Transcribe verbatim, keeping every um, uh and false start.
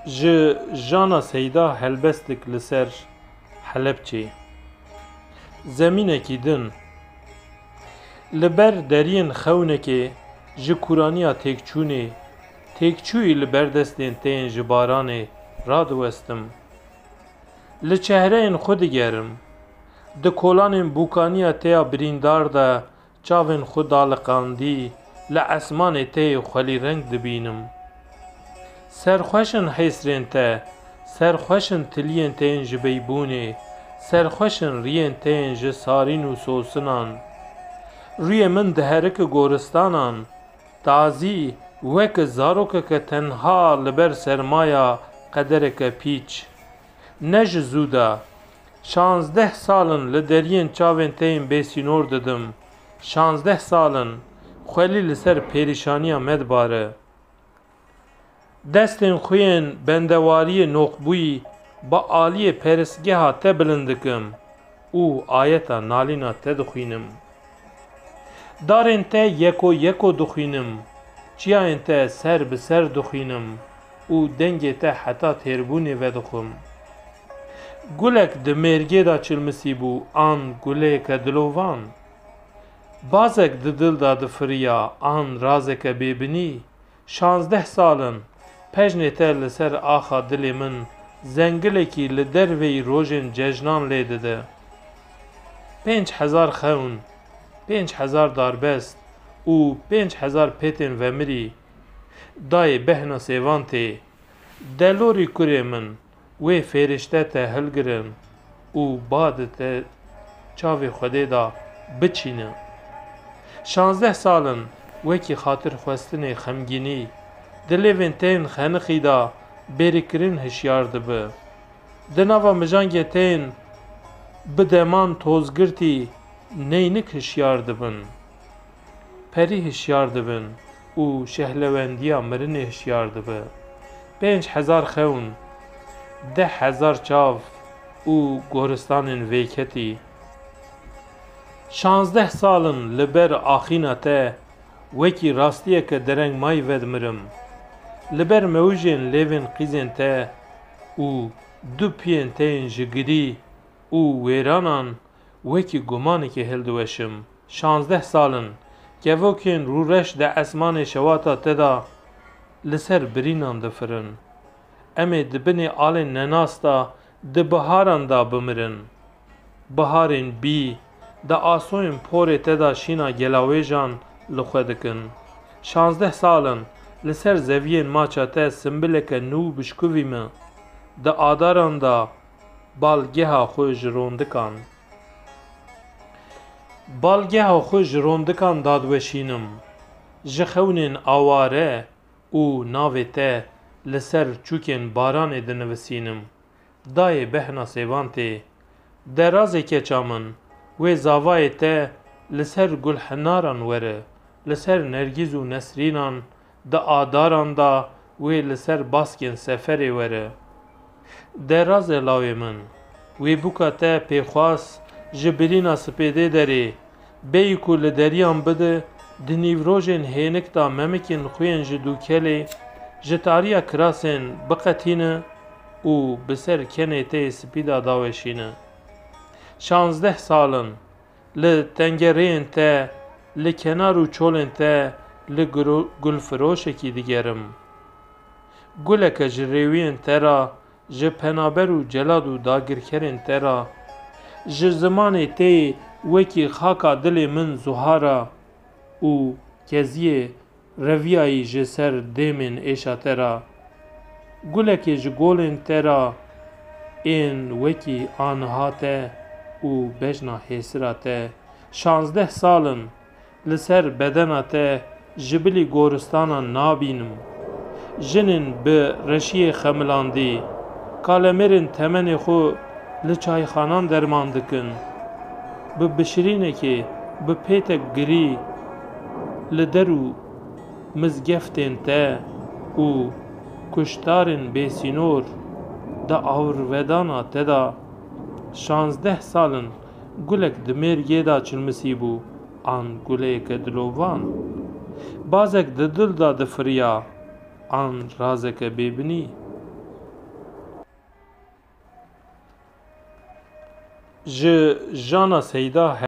Ji Jana Seyda helbestik li ser Helebçê. Zemînekî din. Li ber deriyên xewnekê ji kûraniya têkçûnê, têkçûyî li ber destên tên ji baranê radiwestim. Li çehreyên xwe digerim. Di kolanên bûkaniya te ya birîndar de çavên xwe daliqandî, li esmanê te yê xwelîreng dibînim. Serxweş in hêsrên te, serxweş in tiliyên te yên ji beybûnê, serxweş in riyên te yên ji sarîn û sosinan. Rûyê min diherike goristanan, tazî, weke zarokeke tenha li ber sermaya qedereke pîç. Ne ji zû de, şazdeh sal in li deriyên çavên te yên bêsînor didim. Şazdeh sal in xwelî li ser pêrîşaniya me dibare. Destên xwe yên bendewariyê noqbûyî bi aliyê perestgeha te bilind dikim û ayeta nalîna te dixwînim. Darên te yeko yeko dixwînim, çiyayên te ser bi ser dixwînim û dengê te heta têrbûnê vedixwim. Gulek di mêrgê de çilmisî bû an guleyeke dilovan. Bazek di dil de difiriya an razeke bêbinî. Şazdeh sal in pejnê te li ser axa dilê min zengilekî li derveyî rojên cejnan lê dide. Pênc hezar xewn, pênc hezar darbest û pênc hezar pêtên vemirî dayê behna sêvan tê. Delorî kurê min, wê fêrişte te hilgirin û ba di te çavê Xwedê de biçîne. Şazdeh sal in wekî xatirxwestinê xemgînî, di lêvên tên xeniqî de bêrîkirin hişyar dibi. Di nava mijangê tên bi deman tozgirtî neynik hişyar dibin. Perî hişyar dibin û şehlewendiya mirinê hişyar dibi. Pênc hezar xewn, deh hezar çav û goristanên vêketî. Şazdeh sal in li ber axîna te wekî rastiyeke derengmayî vedimirim. Li ber mewijên lêvên qîzên te û du piyên te yên ji girî û wêranan wekî gumanekê hildiweşim. Şazdeh sal in kevokên rûreş di esmanê şewata te de li ser birînan difirin. Em ê di binê alên nenas de di biharan de bimirin. Biharên bî di asoyên porê te de şîna gelawêjan li xwe dikin. Şazdeh sal in li ser zeviyên maça te simbileke nû bişkuvîme. Di adaran de balgeha xwe ji rondikan. Balgeha xwe ji rondikan dadweşînim. Ji xewnên aware û navê te li ser çûkên baranê dinivisînim. Dayê behna sêvan tê. Derazê keça min, wê zavayê te li ser gulhinaran were, li ser nergîz û nesrînan, di adaran de wê li ser baskên seferê were. Derazê lawê min, wê bûka te pêxwas ji birîna sipêdê derê, bêyî ku li deriyan bide, di nîvrojên hênik de memikên xwe yên ji dûkelê, ji tariya kirasên biqetîne û bi ser kenê te yê spî de daweşîne. Şazdeh sal in, li tengereyên te, li kenar û çolên te, li guro-, gulfiroşekî digerim. Guleke ji rêwiyên te re, ji penaber û celad û dagirkerên te re, ji zimanê te yê wekî xaka dilê min zuhara û keziyê reviyayî ji ser dêmên êşa te re, gulekê ji golên te re ên wekî aniha te û bejna hêsira te. Şazdeh sal in li ser bedena te ji bilî goristanan nabînim. Jinên bi reşiyê xemilandî, kalemêrên temenê xwe li çayxanan derman dikin. Bi bişirînekê, bi pêtek girî li der û mizgeftên te û kuştarên bêsînor di awirvedana te de şazdeh sal in gulek di mêrgê de çilmisî bû an guleyeke dilovan. Bazek di dil de difiriya an razeke bêbinî. Ji Jana Seyda